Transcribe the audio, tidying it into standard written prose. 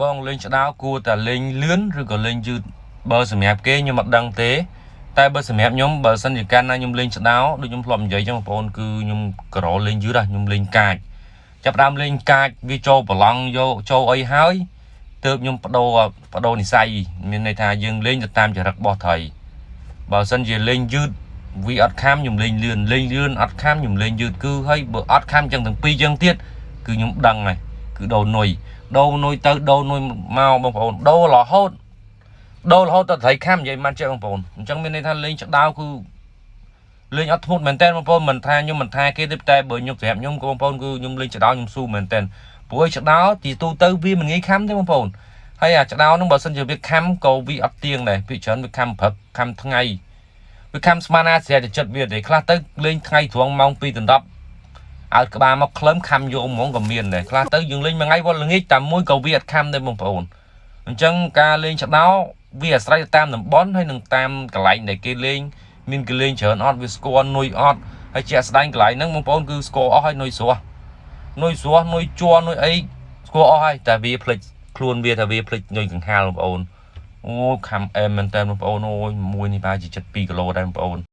បងលេងឆ្ដោគួរតែលេងលឿនឬក៏លេងយឺតបើសម្រាប់គេខ្ញុំអត់ដឹងទេតែបើសម្រាប់ខ្ញុំបើសិនជាកាលណាខ្ញុំលេងឆ្ដោដូចខ្ញុំធ្លាប់និយាយចឹងបងប្អូនគឺខ្ញុំក្រលេងយឺតហ่ะខ្ញុំលេងកាចចាប់ផ្ដើមលេងកាចវាចូលប្រឡងយកចូលអីហើយទើបខ្ញុំបដូរបដូរនិស័យមានន័យថាយើងលេងទៅតាមចរិតរបស់ត្រីបើសិនជាលេងយឺតវាអត់ខាំខ្ញុំលេងលឿនលេងលឿនអត់ខាំខ្ញុំលេងយឺតគឺហើយបើអត់ខាំចឹងទាំងពីរចឹងទៀតគឺខ្ញុំដឹងហើយគឺដូរនុយ ដូរនុយទៅដូរនុយមកបងប្អូនដូររហូតដូររហូតទៅត្រីខាំនិយាយមិនចេះបងប្អូនអញ្ចឹងមានន័យថាលេងឆ្ដោគឺលេងអត់ធ្មត់មែនតើបងប្អូនមិនថាខ្ញុំមិនថាគេទេតែបើខ្ញុំស្រាប់ខ្ញុំបងប្អូនគឺខ្ញុំលេងឆ្ដោខ្ញុំស៊ូមែនតើព្រោះឆ្ដោទីទូទៅវាមិនងាយខាំទេបងប្អូនហើយអាឆ្ដោហ្នឹងបើសិនជាវាខាំក៏វាអត់ទៀងដែរពីច្រើនវាខាំព្រឹកខាំថ្ងៃវាខាំស្មានណាស្រាប់តែចិត្តវាទេខ្លះទៅលេងថ្ងៃត្រង់ម៉ោង2ដល់10 ឲ្យក្បាលមកក្លឹមខំយកហ្មងក៏មានដែរខ្លះទៅយើងលេងមួយថ្ងៃវល់ល្ងាចតែមួយក៏វាអត់ខំដែរបងប្អូនអញ្ចឹងការលេងឆ្ដោវាអាស្រ័យតាមតំបន់ហើយនឹងតាមកន្លែងដែលគេលេងមានគេលេងច្រើនអត់វាស្គាល់នុយអត់ហើយជាក់ស្ដែងកន្លែងហ្នឹងបងប្អូនគឺស្គាល់អស់ហើយនុយស្រស់នុយស្រស់នុយជ័រនុយអីស្គាល់អស់ហើយតែវាភ្លេចខ្លួនវាថាវាភ្លេចនុយកង្ហាលបងប្អូនអូខំអែមមែនតើបងប្អូនអូយមួយនេះប្រហែលជា72គីឡូដែរបងប្អូន។